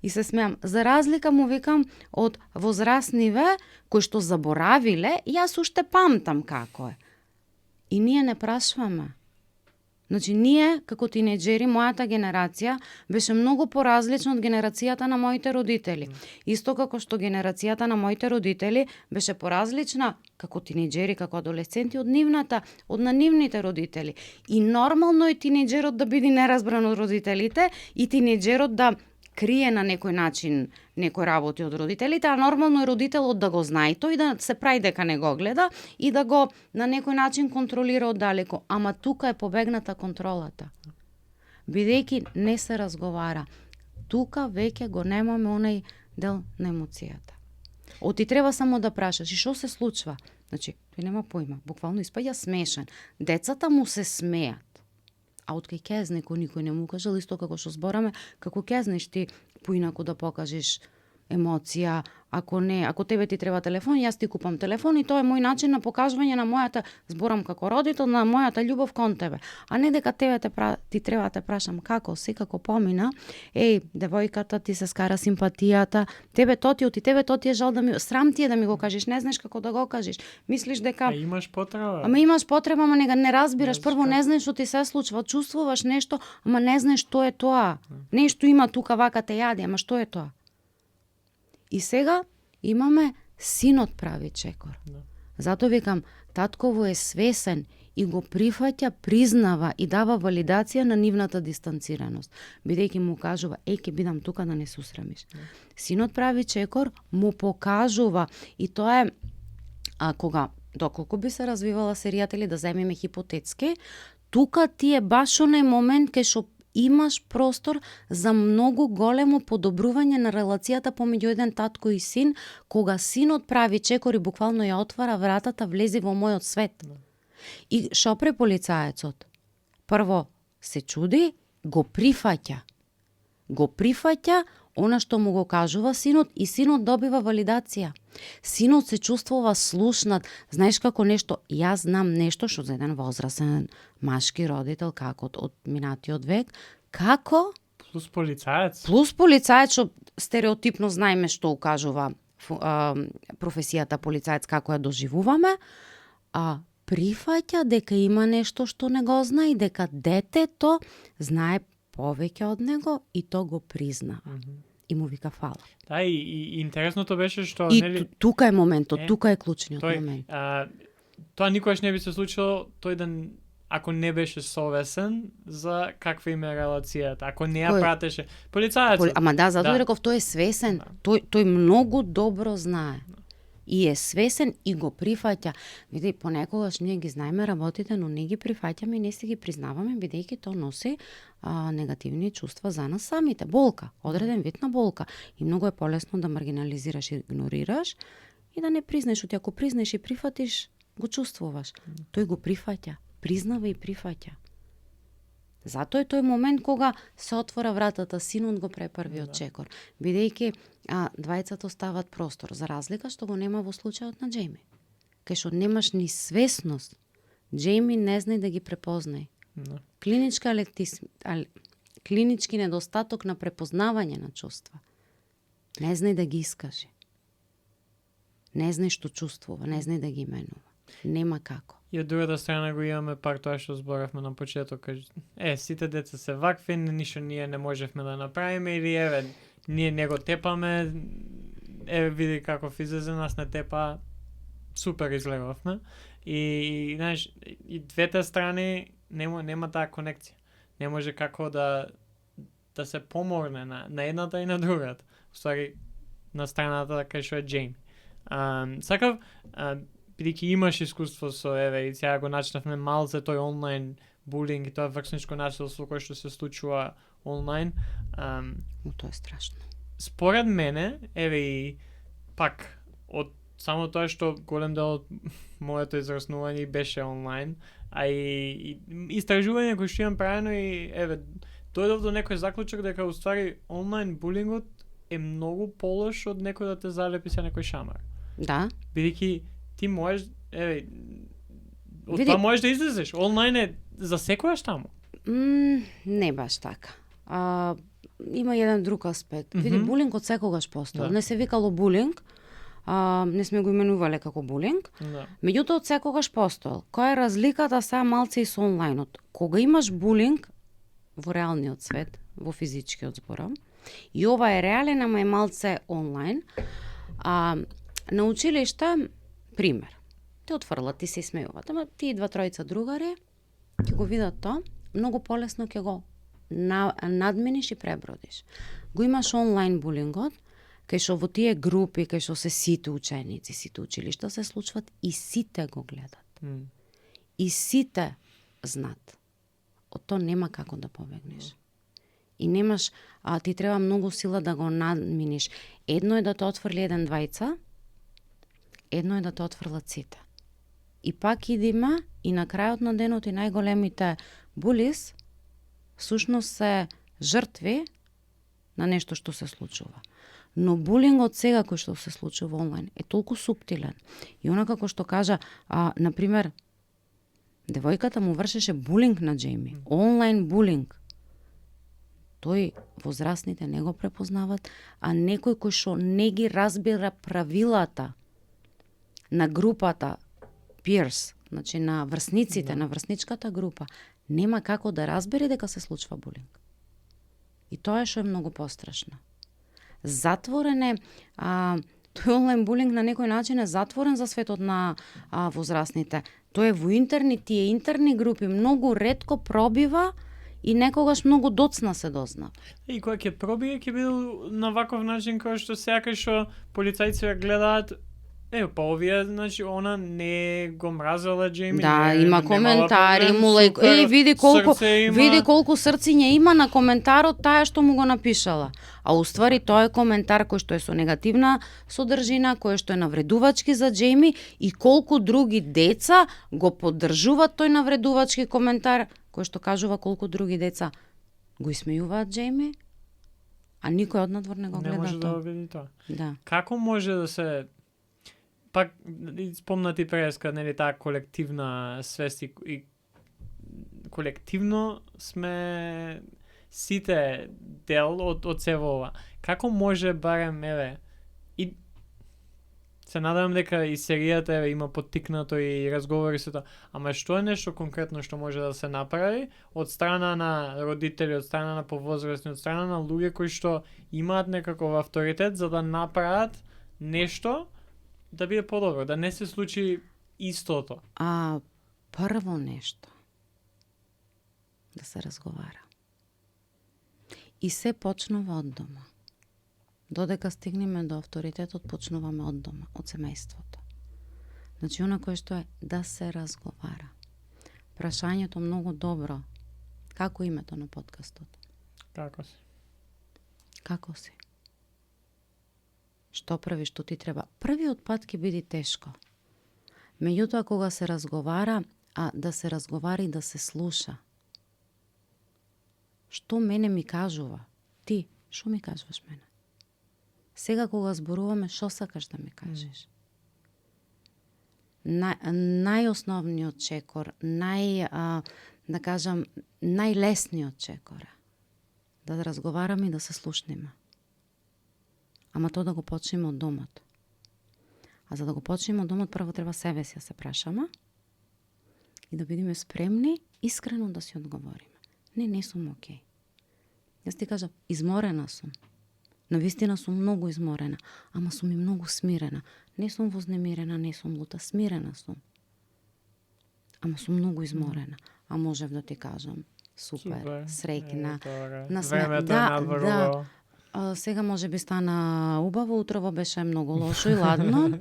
И се смеам. За разлика му викам од возрастниве кои што заборавиле, јас уште памтам како е. И ние не прашваме. Значи, ние, како тинеџери, мојата генерација беше многу поразлична од генерацијата на моите родители. Исто како што генерацијата на моите родители беше поразлична како тинеџери, како адолесценти од на нивните родители. И нормално е тинеџерот да биде неразбран од родителите и тинеџерот да крие на некој начин некој работи од родителите, а нормално е родителот да го знае тој и да се прави дека не го гледа и да го на некој начин контролира оддалеку. Ама тука е побегната контролата. Бидејќи не се разговара. Тука веќе го немаме онај дел на емоцијата. Ти треба само да прашаш, и што се случва? Значи, тој нема појма, буквално испаѓа смешен. Децата му се смеат. А откај кезне никој не му кажал, исто како што збораме, како кезнеш ти поинаку да покажеш емоција, ако тебе ти треба телефон, јас ти купам телефон и тоа е мој начин на покажување на мојата, зборам како родител, на мојата љубов кон тебе. А не дека ти треба да те прашам како си, како помина, девојката ти се скара симпатијата, тебе то ти е жал срам ти е да ми го кажеш, не знаеш како да го кажеш. Мислиш дека имаш потреба. Ама имаш потреба, ама не разбираш, прво не знаеш што ти се случва, чувствуваш нешто, ама не знаеш што е тоа. Нешто има тука вака те јади, ама што е тоа? И сега имаме синот прави чекор. Зато викам, татково е свесен и го прифаќа, признава и дава валидација на нивната дистанцираност. Бидејќи му кажува, ќе бидам тука да не се усрамиш. Синот прави чекор му покажува и тоа е доколку би се развивала серијата или да земеме хипотетски, тука ти е баш онај момент кај што имаш простор за многу големо подобрување на релацијата помеѓу еден татко и син, кога синот прави чекор и буквално ја отвара вратата, влези во мојот свет. И шо пре полицаецот? Прво се чуди, го прифаќа она што му го кажува синот и синот добива валидација. Синот се чувствува слушнат. Знаеш како нешто, јас знам нешто што за еден возрастен машки родител, како од минатиот век, како плюс полицаец што стереотипно знаеме што укажува професијата полицаец, како ја доживуваме, прифаќа дека има нешто што не го знае и дека детето знае повеќе од него и то го признава. И му вика фала. Да, и интересното беше што... И тука е моментот, тука е клучниот момент. Тоа никогаш не би се случило тој ако не беше совесен за каква им е релацијата, ако не ја пратеше. Полицаецот. Ама затоа реков, тој е свесен, тој многу добро знае. И е свесен и го прифаќа. Види, понекогаш ние ги знаеме работите, но не ги прифаќаме и не си ги признаваме, бидејќи тоа носи негативни чувства за нас самите. Болка, одреден вид на болка. И многу е полесно да маргинализираш и игнорираш и да не признаеш. Оти ако признаеш и прифатиш, го чувствуваш. Тој го прифаќа, признава и прифаќа. Затоа е тој момент кога се отвора вратата, синот го препрвиот чекор, бидејќи двајцата остават простор, за разлика што го нема во случајот на Џејми. Кај што немаш ни свесност, Џејми не знае да ги препознае. Клинички недостаток на препознавање на чувства. Не знае да ги искаже. Не знае што чувствува, не знае да ги именува. Нема како. И од другата страна го имаме пак тоа што зборавме на почеток, сите деца се вакви, ништо ние не можевме да направиме или ние не го тепаме, види каков излезе, нас не тепа, супер изгледавме. И знаеш, и двете страни нема таа конекција. Не може како да се помогне на едната и на другата. Уствари, на страната кај што е Џејми. Сакав, бидејќи имаш искуство со и сега го начнавме малце тој онлайн булинг и тоа врсничко насилство кое што се случува онлайн. Тоа е страшно. Според мене, и пак од само тоа што голем дел од моето израснување беше онлайн, а и истражување кој што имам правено и дојдов до некој заклучок дека уствари онлайн булингот е многу полош од некој да те залепи со некој шамар. Да. Бидејќи ти можеш, од тоа можеш да излезеш. Онлайн е за секојаш таму. Не баш така. има еден друг аспект. Види, булинг од секогаш постоел. Да. Не се викало булинг, не сме го именувале како булинг. Да. Меѓутоа, од секогаш постоел. Која е разликата сега малце и со онлайнот? Кога имаш булинг во реалниот свет, во физичкиот зборам, и ова е реален, ама е малце онлайн, на училиште, пример, те отфрлат, ти се смејуват, ама ти и 2-3 другари, ќе го видат тоа, многу полесно ќе го надмениш и пребродиш. Го имаш онлайн булингот, кај што во тие групи, кај што се сите ученици, сите училишта се случват и сите го гледат. И сите знат. Од тоа нема како да побегнеш. И немаш, ти треба многу сила да го надминиш. Едно е да те отфрли еден двајца, едно е да те отфрлат сите. И пак идиме и на крајот на денот и најголемите булис всушност се жртви на нешто што се случува. Но булингот сега кој што се случува онлайн е толку суптилен. И она како што кажа, например, девојката му вршеше булинг на Джейми. Онлайн булинг. Тој возрастните не го препознават, а некој кој што не ги разбира правилата на групата peers, значи на врсниците, на врсничката група, нема како да разбере дека се случва булинг. И тоа е што е многу пострашно. Затворен е, тој онлайн булинг на некој начин е затворен за светот на возрастните. Тој е во интерни, тие интерни групи многу ретко пробива и некогаш многу доцна се дознава. И кога ќе пробие, ќе биде на ваков начин кој што сякаш што полицајци гледаат. Па овие, значи, она не го мразела Джейми. Да, има коментари, му лајк. Види колку срциња има на коментарот таа што му го напишала. А уствари тоа е коментар кој што е со негативна содржина, кој што е навредувачки за Джейми и колку други деца го поддржуваат тој навредувачки коментар, кој што кажува колку други деца го исмејуваат Джейми, а никој од надвор не го гледа тоа. Не може да види тоа. Да. Како може да се пак спомнати преска, нели, таа колективна свест и колективно сме сите дел од сево ова. Како може барем, и се надевам дека и серијата има поттикнато и разговори со тоа, ама што е нешто конкретно што може да се направи од страна на родители, од страна на повозрастни, од страна на луѓе кои што имаат некаков авторитет за да направат нешто да биде подобро, да не се случи истото? Прво нешто, да се разговара. И се почнува од дома. Додека стигнеме до авторитетот, почнуваме од дома, од семејството. Значи, она кое што е да се разговара. Прашањето многу добро. Како името на подкастот? Како си? Како си? Што прави, што ти треба? Првиот пат ќе биде тешко. Меѓутоа, кога се разговара, да се разговара и да се слуша. Што мене ми кажува? Ти, што ми кажуваш мене? Сега кога зборуваме, што сакаш да ми кажеш? Најосновниот чекор, да кажам, најлесниот чекор е да разговараме и да се слушнеме. Ама тоа да го почнеме од домот. А за да го почнеме од домот, прво треба себе си да се прашаме и да бидеме спремни искрено да си одговориме. Не сум окей. Јас ти кажам, изморена сум. Навистина сум многу изморена, ама сум и многу смирена. Не сум вознемирена, не сум лута, смирена сум. Ама сум многу изморена. А можев да ти кажам, супер, среќна. Времето е надвор. Сега може би стана убаво, утрово беше многу лошо и ладно,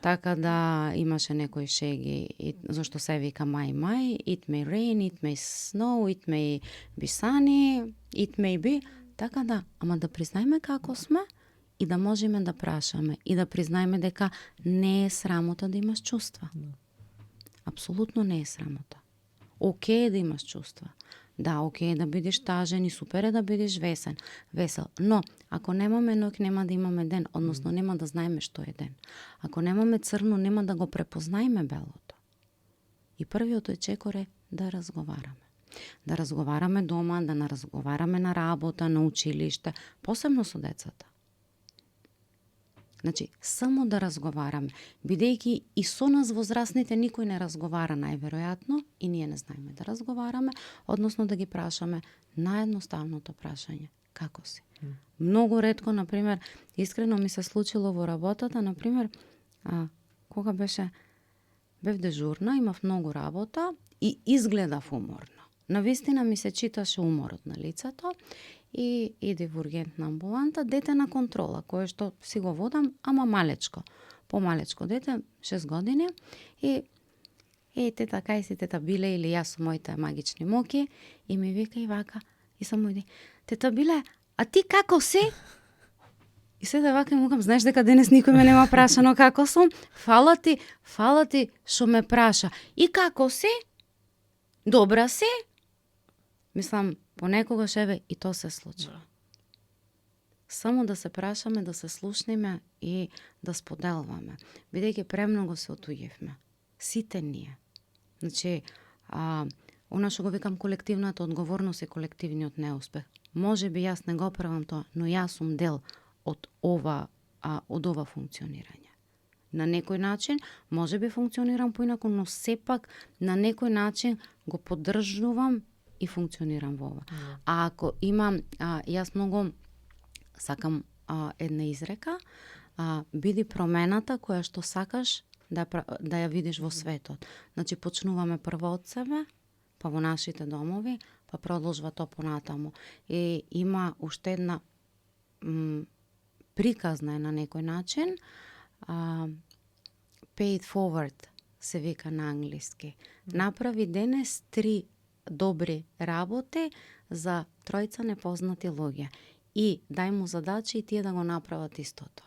така да имаше некои шеги, зашто се вика мај, it may rain, it may snow, it may be sunny, it may be, така да, ама да признаеме како сме и да можеме да прашаме и да признаеме дека не е срамота да имаш чувства. Апсолутно не е срамота. Океј е да имаш чувства. Да, океј да бидеш тажен и супер е да бидеш весел. Но, ако немаме ноќ, нема да имаме ден, односно нема да знаеме што е ден. Ако немаме црно, нема да го препознаеме белото. И првиот чекор е да разговараме. Да разговараме дома, да разговараме на работа, на училиште, посебно со децата. Значи, само да разговараме, бидејќи и со нас возрастните никој не разговара најверојатно и ние не знаеме да разговараме, односно да ги прашаме наједноставното прашање: како си? Многу ретко, например, искрено ми се случило во работата, например, кога бев дежурна, имав многу работа и изгледав уморно. Навистина ми се читаше уморот на лицето и иди во ургентна амбуланта, дете на контрола, кое што си го водам, ама малечко, помалечко дете, 6 години, и тета, кај си тета Биле, или јас со моите магични моки, и ми вика и вака, и само иди: тета Биле, а ти како си? И сега вака му кажам: знаеш дека денес никој ме нема прашано како сум? Фала ти што ме праша. И како си? Добра си? Мислам, понекогаш и то се случува. Само да се прашаме, да се слушнеме и да споделваме. Бидејќи премногу се отуѓивме. Сите ние. Значи, она што го викам колективната одговорност и колективниот неуспех. Може би јас не го правам тоа, но јас сум дел од ова функционирање. На некој начин, може би функционирам поинаку, но сепак на некој начин го поддржувам и функционирам во ова. А ако имам, јас многу сакам една изрека, биди промената која што сакаш да ја видиш во светот. Значи, почнуваме прво од себе, па во нашите домови, па продолжва то понатаму. И има уште една приказна на некој начин, pay it forward се вика на англиски. Направи денес 3 добри работи за 3 непознати луѓе и дај му задачи и тие да го направат истото.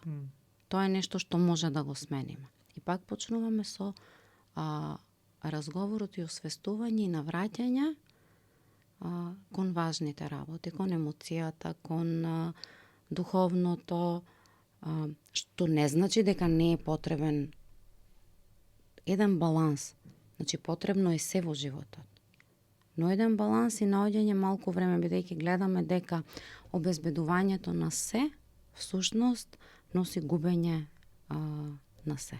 Тоа е нешто што може да го смениме. И пак почнуваме со разговорот и освестување и навраќање кон важните работи, кон емоцијата, кон духовното, што не значи дека не е потребен еден баланс. Значи, потребно е се во животот. Но еден баланс и наоѓање малку време, бидејќи гледаме дека обезбедувањето на се, всушност, носи губење на се.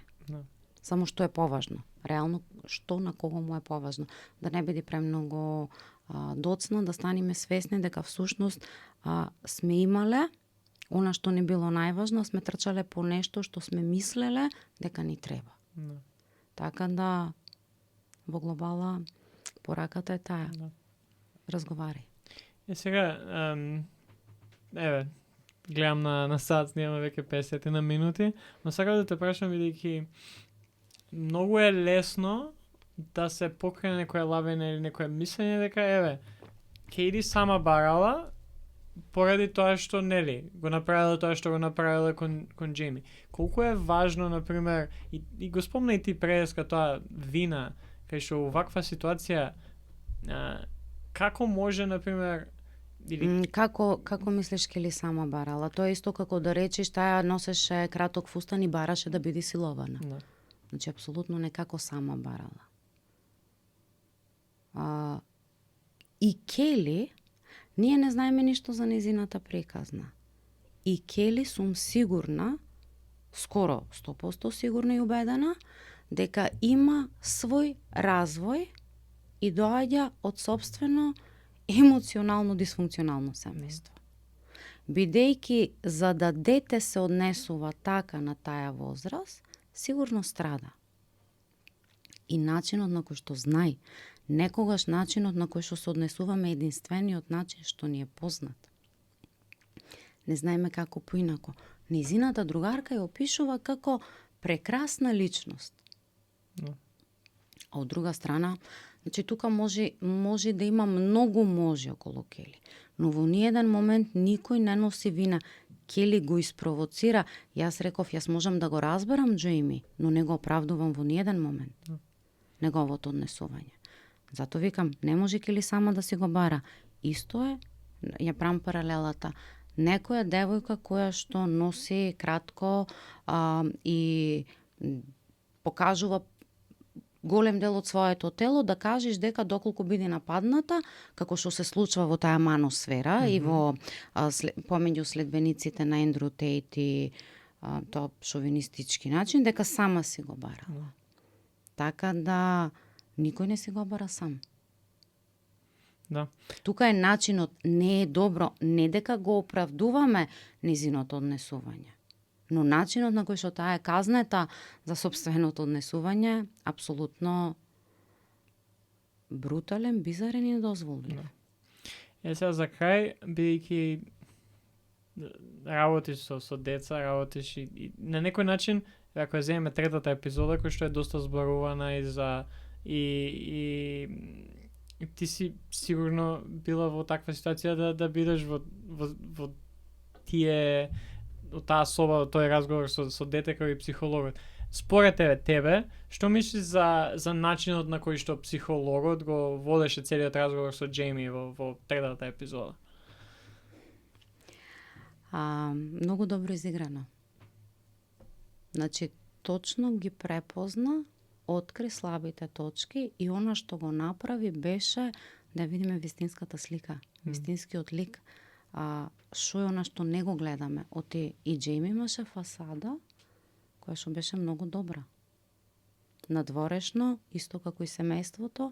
Само што е поважно. Реално, што на кого му е поважно. Да не биде премногу доцна, да станеме свесни дека всушност сме имале она што не било најважно, сме трчале по нешто што сме мислеле дека ни треба. Така да, во глобала, пораката е таа. Разговарај. Сега, гледам на сат, снимаме веќе 50 на минути, но сакам да те прашам, бидејќи многу е лесно да се покрене некоја лавина или некоја мислење дека ќе иди сама барала поради тоа што нели го направила тоа што го направила кон Џейми. Колку е важно, например, и го спомна и ти преска тоа вина, кај што ваква ситуација како може, например, или како мислиш ќе ли сама барала? Тоа е исто како да речеш таа носеше краток фустан и бараше да биде силована. Значи, апсолутно не како сама барала. И Кели, ние не знаеме ништо за незината приказна. И Кели сум сигурна, скоро 100% сигурна и убедена, дека има свој развој и доаѓа од собствено емоционално дисфункционално семејство. Бидејќи за да дете се однесува така на таа возраст, сигурно страда. И начинот на кој што знај, некогаш начинот на кој што се однесуваме е единствениот начин што ни е познат. Не знаеме како поинако. Незината другарка ја опишува како прекрасна личност. А од друга страна, значи тука може да има многу можи околу Кели, но во ниеден момент никој не носи вина. Кели го испровоцира. Јас реков, јас можам да го разберам Џейми, но не го оправдувам во ниеден момент. Неговото однесување. Зато викам, не може Кели сама да си го бара. Исто е, ја правам паралелата. Некоја девојка која што носи кратко и покажува голем дел од своето тело, да кажеш дека доколку биде нападната, како што се случува во таа маносфера и во помеѓу следбениците на Ендрю Тейт и тоа шовинистички начин, дека сама си го барала. Така да никој не си го бара сам. Да. Тука е начинот, не е добро, не дека го оправдуваме низиното однесување, но начинот на кој што таа е казнета за сопственото однесување апсолутно брутален, бизарен и недозволлив. Сега за крај, бидејќи работиш со деца, работиш и на некој начин, ако ја земеме третата епизода, која што е доста зборувана и за и ти си сигурно била во таква ситуација да бидеш во тие од таа соба, тој разговор со дете кој психологот. Според тебе, што мислиш за начинот на кој што психологот го водеше целиот разговор со Џејми во третата епизода? Многу добро изиграно. Значи, точно ги препозна, откри слабите точки и она што го направи беше да видиме вистинската слика, вистинскиот лик. Шо е она што не го гледаме? И Џејми имаше фасада која што беше многу добра. Надворешно, исто како и семејството,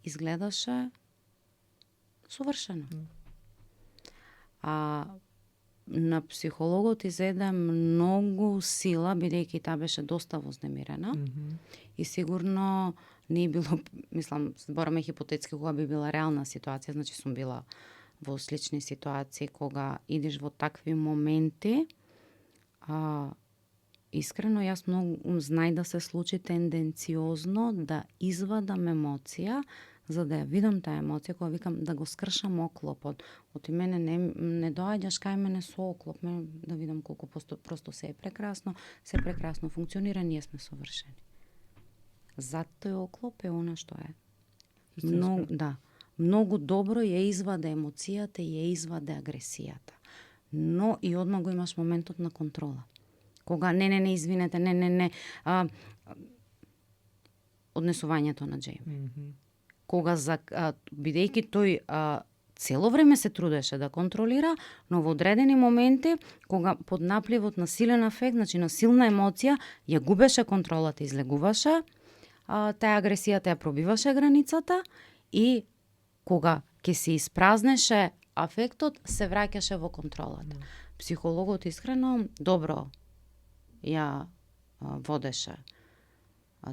изгледаше совршено. На психологот изеде многу сила, бидејќи таа беше доста вознемирена. И сигурно не е било, мислам, збораме хипотетски кога би била реална ситуација, значи сум била во слични ситуации кога идеш во такви моменти. Искрено, јас многу знај да се случи тенденциозно да извадам емоција, за да ја видам таа емоција, кога викам да го скршам оклопот. Оти мене не доаѓаш кај мене со оклоп, да видам колку просто се е прекрасно функционира, ние сме совршени. Зад тој оклоп е она што е. Многу добро ја изваде емоцијата и ја изваде агресијата. Но и одма го имаш моментот на контрола. Кога не, извинете, не. Однесувањето на Џејми. Кога бидејќи тој цело време се трудеше да контролира, но во одредени моменти, кога под напливот на силен афект, значи на силна емоција, ја губеше контролата, излегуваше, таа агресијата ја пробиваше границата и кога ќе се испразнеше афектот, се враќаше во контролата. Психологот искрено добро ја водеше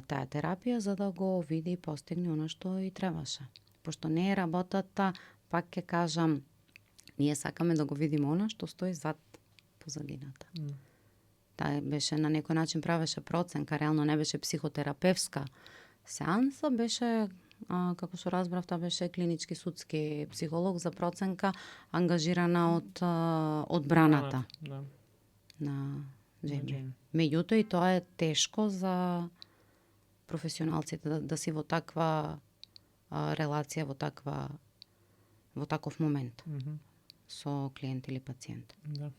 таа терапија за да го види и постигне она што и требаше. Пошто не е работата, пак ќе кажам, ние сакаме да го видиме она што стои зад позадината. Таа беше на некој начин правеше проценка, реално не беше психотерапевска сеанса, беше како што разбрав, таа беше клинички судски психолог за проценка, ангажирана од одбраната на Џејми. Меѓутоа и тоа е тешко за професионалците да си во таква релација, во таков момент со клиент или пациент. Да.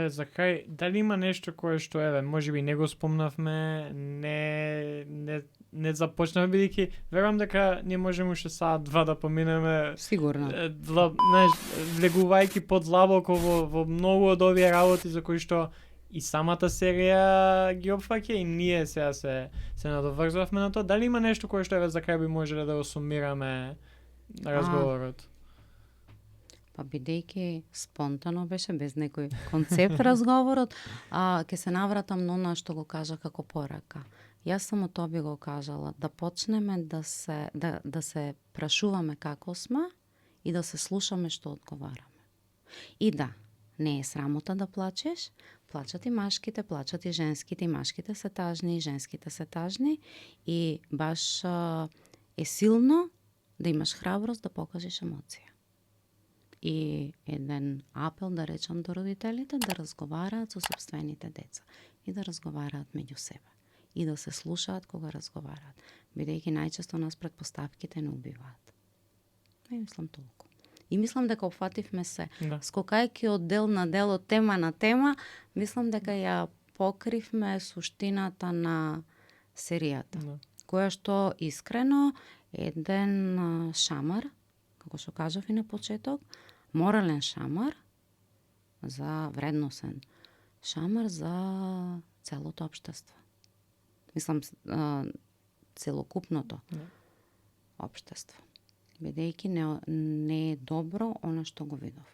За крај, дали има нешто кое што можеби не го спомнавме, не започнавме, бидејќи верувам дека не можеме уште саат два да поминеме. Сигурно. Влегувајќи подлабоко во многу од овие работи за кои што и самата серија ги опфаќа и ние сега се надоврзувавме на тоа. Дали има нешто кое што за крај би можеле да го сумираме на разговорот? Па бидејќи спонтано беше, без некој концепт разговорот, ќе се навратам на она што го кажа како порака. Јас само тоа би го кажала, да почнеме да се прашуваме како сме и да се слушаме што одговараме. И да, не е срамота да плачеш, плачат и машките, плачат и женските, и машките се тажни, и женските се тажни, и баш е силно да имаш храброст да покажеш емоција. И еден апел да речам до родителите да разговараат со сопствените деца и да разговараат меѓу себе и да се слушаат кога разговараат, бидејќи најчесто нас претпоставките не убиваат. Не мислам толку. И мислам дека опфативме се. Да. Скокајќи од дел на дел, од тема на тема, мислам дека ја покривме суштината на серијата. Да. која што искрено еден шамар, како што кажав и на почеток, морален шамар вредносен шамар за целото општество. Мислам, целокупното општество. Бидејќи не е добро она што го видов.